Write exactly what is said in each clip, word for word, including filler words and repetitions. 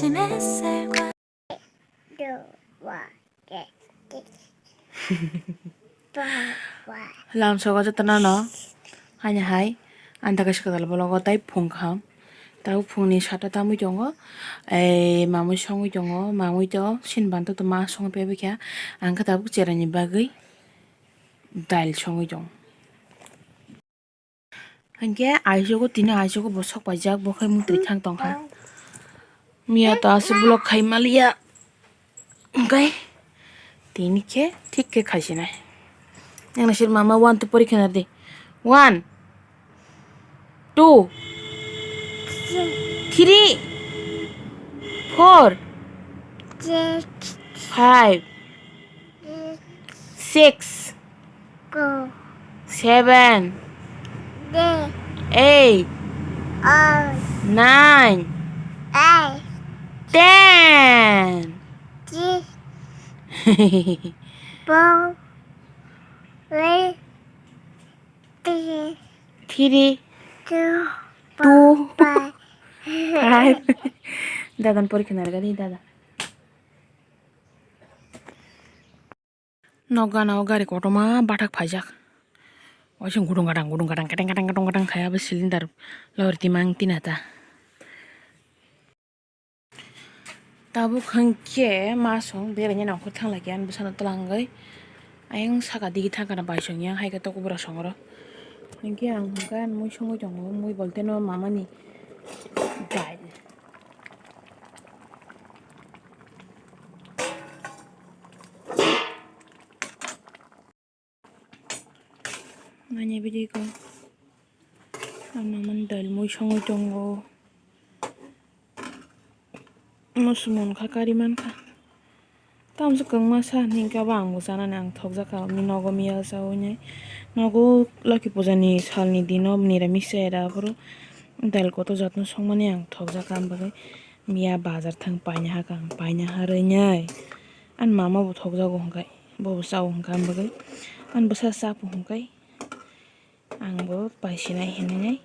Lam sogo jotono no. Haini hai. Ani dakai se kwtal bologo tai phung kaham. Tabuk phungni sata tamwi tongo. Ei mamwi songwi tongo. Mamwi to sin banto to ma songwi pebikha. Ang khe tabuk cheraini bagwi dail songwi tongo. Hinkhe aisogo tini aisogo bo sok paijak bo khe mutwi thang tongkha. Miya to aswk vlog khai maliya. Hinkhe tini khe thik khe khaisinai. Nang nasir mama one two pori khena di. One, two, three, four, five, six, seven, eight, nine, ten. Three, two, five. Dadan porikha narwkha di dada. Nok gana o gari kotorma bathak phaijak. Waisa gudung gadang gudung gadang keteng keteng ketong ketong khai abo cylinder lordi mang tina ta. Tabuk hwnkhe ma song beraina nongkhor thang lai khe ani bwsano twlangwi ayang saka digi thang kana bai song yang hai khe toko bwrok song oro. Hinkhe ang hwnkhe mui songwi tongo, mui bolte no mamani dai. Nanya bidi ko. Ang naman dal mui songwi tongo. Musulman kha kari mankha. Tamsa kwbangma sa hinwi khe abo ang bo chanani ang thokjakha. Bini nogo miya chawi nai. Nogo Loki puja ni salni dino niramis chai da aphuru dal kotor jatno songmani ang thokjakha. Ang bagwi miya bazar thang paina hakha ang paina harwi nai. Ani mama bo thokjago hwnkhe bobo chao hwnkhe ang bagwi. Ani bwsa chapo hwnkhe. Ang bo pai sinai hinwi nai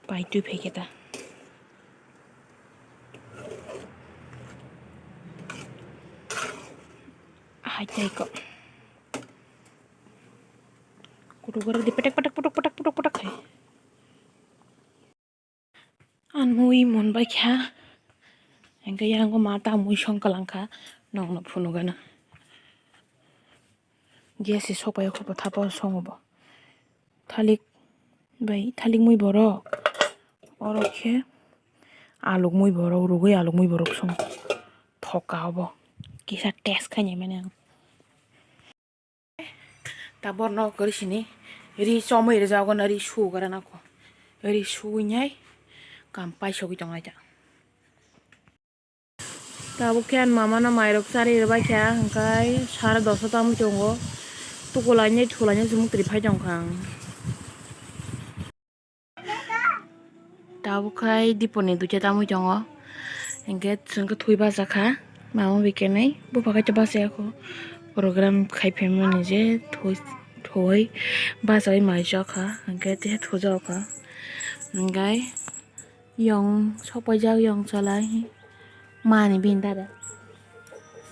pai twi phai khe ta. Hai tai ko. Kutuk gora di petek petek putuk petek putuk petek hai. Ang mui mon bai kha. Hingke yang ma ta mui song kalang kha. Nong no phunu gana. Gas se sok pai kho bo thapa songo bo. Thalik bai thalik mui borok. Oro khe aluk mui borok rugui aluk mui borok song. Thoka obo. Kisa test khai nai mani ang. Tabor no kwrwi sini ri chomwi rijak obo no ri su gra nang kho. Ri suwi nai kam pai sogwi tong lai ta. Tabuk khe ani mama no mairok charwi rwbaikha, hwnkhe sare dosta tamwi tongo. Tukulainai thulainai se muktrwi phai tongkha ang. Tabuk khai diponi duita tamwi tongo, hwnkhe chwngkhe thwi bachakha, mama bai kenai bupha khe bachayakho, program khai phaimani je thwi thwi bachai mai chakha, hwnkhe teisa thujakha, hwnkhe. Yong sok paijak yong chalai mani bini dada.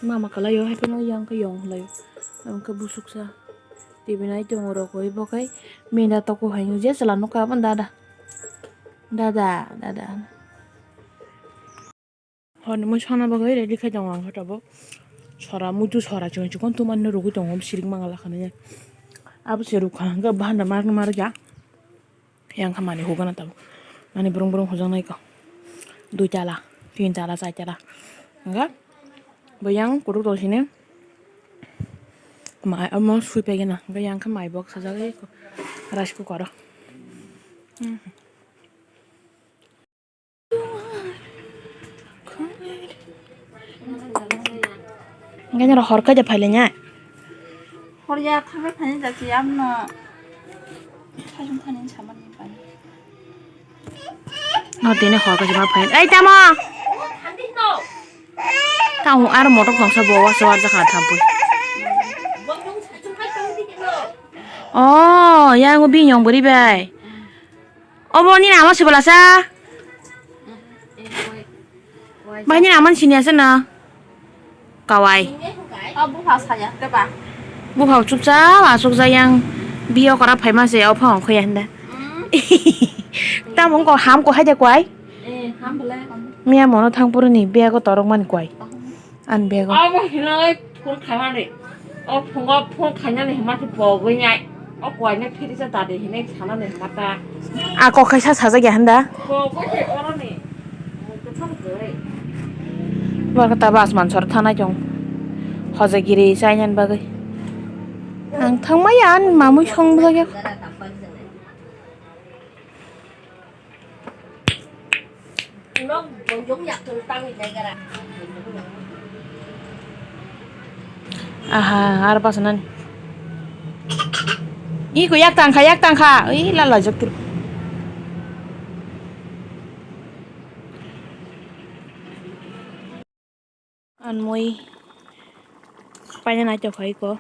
Mama kwlai o hai phano yang khe yong lai o. Ang khe busuk sa. Tibinai tongo rokoi bo khai bini da toko hai je chwla nukha abo dada. Dada, dada. Horni mui sona bagwi ready khai tongo ang khe tabuk. Sora muitu sora chikon chikon tumani rwgwi tongo sirik mangala khanai. Abo se rwkha hwnkhe bahanda marwk marwk ya. Yang kha mani hugana tabuk. Mani brung brung hujaknai kho. Dui tala, tin tala, char tala. Hwnkhe bo yang kutuk tolsini mai omo sui pegena. Hwnkhe yang kha mai bok sajagwi rice cooker o. Hwnkhe norok hor khe de phailaina? Hor ya, kha bai phani jati amno. Sajung phani samani phani. No tini hor khe ma phai. Ei tamo. Tamo ar motok tongsa bo wa sawar jakha thampui. Oh, yang bini yong bwrwi bai. Obo nini ama se bwlasa? Bahini aman sini ase na. Kawai. Oh, bupha saya, keba? Bupha chupchap asuk jayang. Biyo kora phaima se, o phang khoya handa. Tamo ko ham ko haja kwai. Eh, ham bole. Miya mono thang puruni, biya ko torok man kwai. An bego. Abo hinoi phone khaimani. O phungo phone khainani hima khe pogwi nai. O kwaino phiri sa dadi hinai sanani hima ta. A kok khaisa sajak ya handa. Pogwi se oroni. Mukuthang goi. Bor kata bas mansor thanai jong. Hojagiri chainani bagwi. Ang thangmaya an mamui song bwlagya. Aha, ar pasanan. Iko yak tangkha, yak tangkha. Ui, lala jok tu. An mui paina nai tokha iko.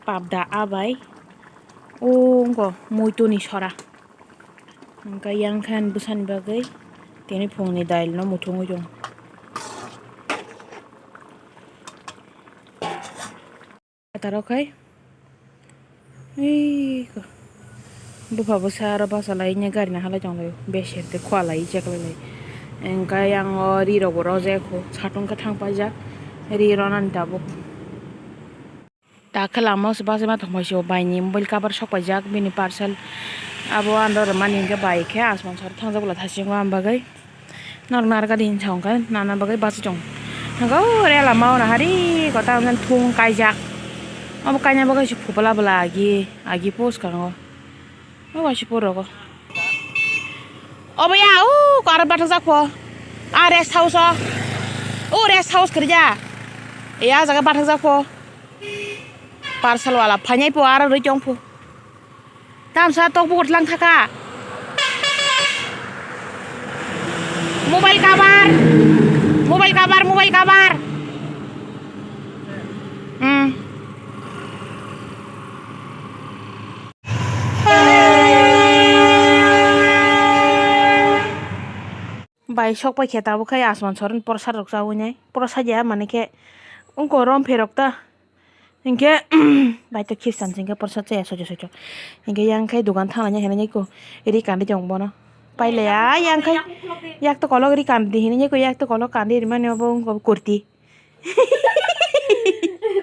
Pabda abai. O wngko muituni sora. Hwnkhe yang khan bwsani bagwi tini phungni dailno muthungwi tongo. Ataro khai. Ei ko. Bupha bwsa aro bachalai nya gari nahalai tonglaio. Beser tei khwalai cheklai lai. Engkai ang o ri rok bo rojak kho. Satung khe thang paijak. Ri ronani tabuk. Takhe lama o se bachai ma thangpai se o bai ni mobile cover sok paijak bini parcel. Abo andro rwmani hinkhe bai khe asman sari thangjak bwla thachingma bagwi. Norok narwkha di hinwi sa hwnkhe nana bagwi bachai tongo. Hwnkhe o rela mao nahari kota hwnkhe thung kaijak. Obo kaina bagwi se phupla bwla agi agi post kango. O waisa puro go. Obo ya o kar bathajak pho. A rest house o. O rest house kwrwja. Ya jaga bathajak pho. Parcel wala phainai pho aro rwi tong pho. Tamsa tok bukur tlang thaka. Mobile cover. Mobile cover, mobile cover. Hmm. Bai sok pai khe tabuk khai asman soron porsa rok chawi nai. Porsa ya mane khe wngko rom pherok ta. Hinkhe bai to khirsan se hinkhe porsa chaya socho socho. Hinkhe yang khai dogan thanglaina hinwi ko ri kandi jong bono. Pailaya yang khai yak to kolok ri kandi hinwi ko yak to kolok kandi rimani obo wngko kurti.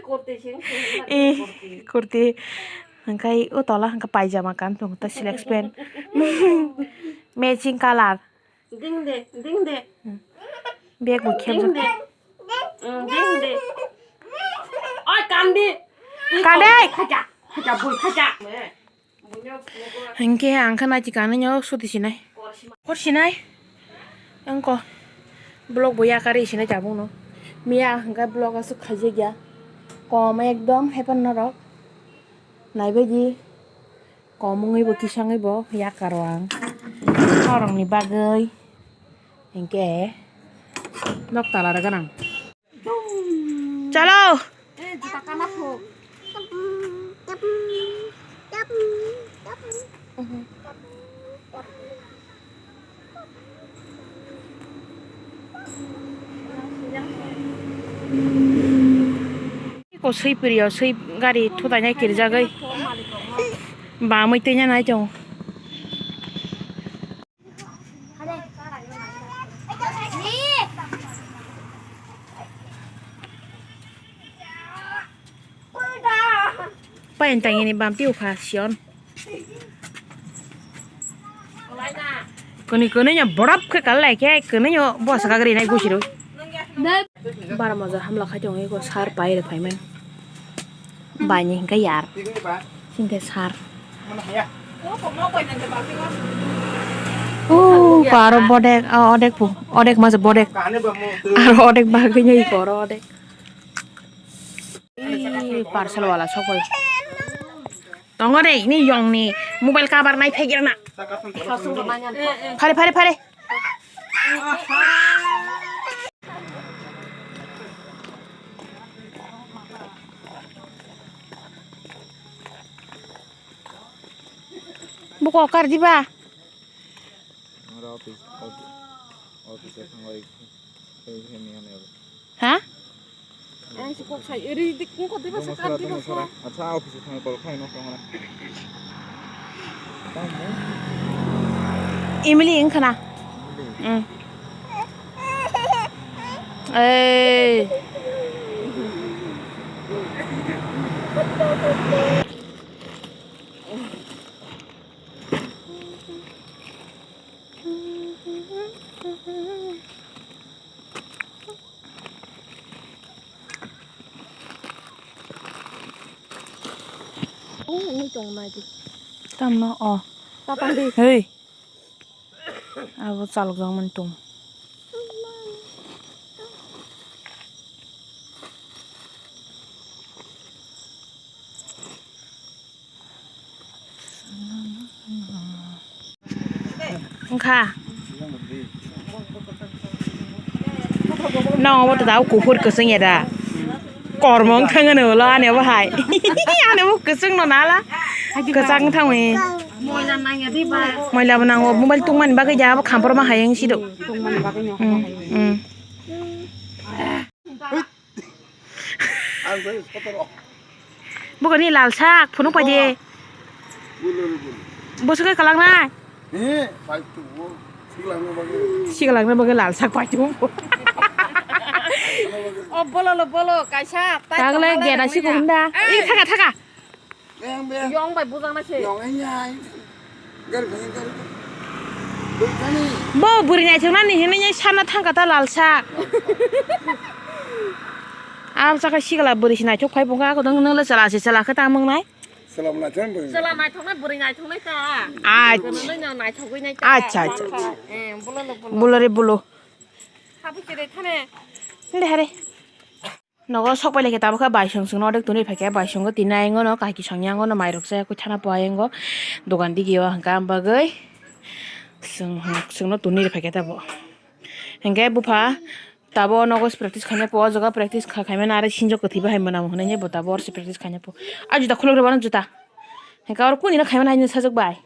Kurti sing sing. Eh, kurti. Kurti. Hinkhe o tola hinkhe paijama kan tongo ta select pant. Matching colour. Ding de, ding de. Bag bo khemjak. Ding de. Mm, ding de. Oi, kandi. Kandi. Khaja, khaja, bui khaja. Hinkhe ang khe naiti kanwi nw suti sinai. Hor sinai. Wngko. Vlog bo yakarwi sinai tabukno. Miya hwnkhe vlog aswk khaijak ya. Kom ekdom haiphano norok. Naibaidi. Kom wngwi bo kisangwi bo yakaro ang. Norokni bagwi. Hinkhe. Nok tala rwgwnang. Chalo. Ko swi piri o swi gari thutai nai kirjagwi. Bamwi twi nai tongo. Payan tangini bamti ukha sion. Kuni kuni nya borap khe kal lai khe kuni nyo bosa kagri nai gusiro. Bara moja hamla khai tongo eko sar pai re phaiman. Baini hinkhe yar. Hinkhe sar. O ko aro bodek, o odek pu, odek masa bodek. Aro odek bagwi nai iko aro odek. Ih, parcel wala sokoi. Tongo de, ini yong ni mobile cover nai phegir na. Phare, phare, phare. Buko kar diba? Office thangwi tei hemi hwnwi abo. Ha? Ang si kok sai eri dik kok diba sa kar diba sa. Acha office thangwi call khai no tongora. Emily wngkha na? Emily. Mm. Ei. Wngwi tong nai di. Tamno o. Tatang di. Hei. Abo chalokjakmani tong. Wngkha. Nang obo to da kuphur kwchwng ya da. Kormo wngthang hwno ulo ani obo hai. Ani obo kwchwng no nala. Kwchang thangwi. Moila nangya di ba. Moila bo nango mobile tungmani bagwi ya abo khampor ma hai wngsi do. Tungmani bagwi no. Hmm, hmm. Ang bai sotoro. Bokoni lal sak phunuk pai de. Bolo, bolo. Bo sukai kalang nai. Eh, pai tu, bo. Siklangna bagwi. Siklangna bagwi lal sak pai tu. O bolo lo bolo, kaisa. Tagle gena si kunda. Eh. Ih, thaka, thaka. Beng, beng. Yong bai bujang na se. Yong ai nyai. Gari bhai, gari bhai. Bui thani. Bo bwrwi naithok nani hinwi nyai sana thangka ta lal sak. Am saka sigla bwrwi se naithok phai bongkha ako dong nang le chala se chala khe ta mung nai. Salam naithok bwrwi. Chala naithok nai bwrwi naithok nai ta. Ach. Kono nai na naithok wi nai ta. Acha, acha, acha. Eh, bolo lo bolo. Bolo re bolo. Habu kire thane. Nde hare. Nogo sok pai lai khe tabuk khe baisong chwngno order twnwi phai khe, baisongo tini ayang no kaki songya, ayang no mairok chaya, kwi thana po ayang o dogan digi o hwnkha, am bagwi chwng, chwngno twnwi phai khe tabuk. Hwnkhe bupha tabuk nogo practice khaina po, o jaga practice kha khaimani, aro sinjo kwthwi bahai mwnamo hwnwi bo tabuk oro se practice khaina po. A juta khuluk rw ano juta. Hwnkhe oro kuni no khaimani hai sajak bai.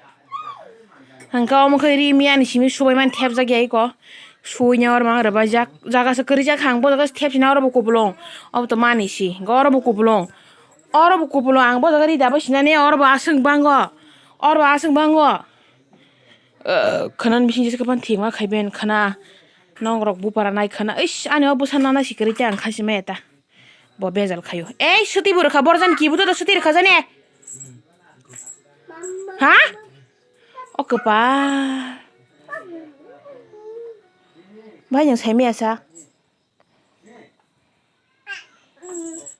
Hwnkhe omo khe ri miya ni simi subai mani thepjak ya iko. Suina oro mang rwbaijak. Jaga se kwrwijak ang bo jaga se thepsina oro bo kupulung. Obo to mani si. Hwnkhe oro bo kupulung. Oro bo kupulung ang bo jaga ri daba sinani oro bo aswk bango. Oro bo aswk bango. Khwna ni bising jesa khe phano thikma khai ben khwna. Nongrok bupara nai khwna. Ish ani o bwsa nana si kwrwi tei ang khasi maya ta. Bo bejal khaio. Ei, suti bo rwkha, borjani kibuto do suti rwkha jani. Ha? O kwpal. Bai nwng saimaya sa.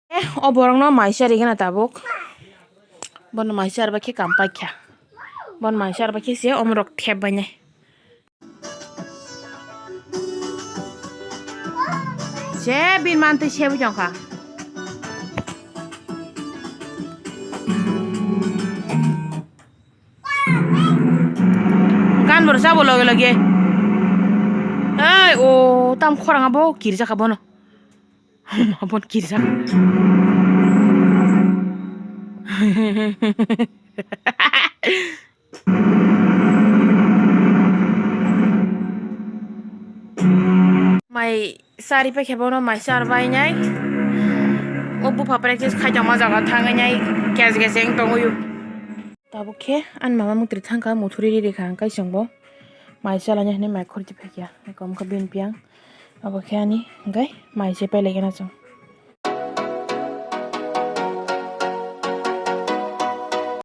Eh, o borokno maisa rigena tabuk. Bono maisa arba khe kam paikha. Bono maisa arba khe se omorok thep bainai. Je bin mantwi sebu jongkha. Gan bo rwchabo loge loge. Ei, o, tam khorang abo kirjakha bono. Mabon kirjak. Mai sari paikhe bono mai sar bainai. O bupha practice khai tongma jaga thangwi nai kes kes wng tongwi. Tabuk khe ani mama muktrwi thangkha muthuri ri rikha hwnkhe chwngbo mai chalani hwnwi mai khorchi phaikha. Eko wngkha bini piyang abo khe ani hwnkhe mai se pailai gana chwng.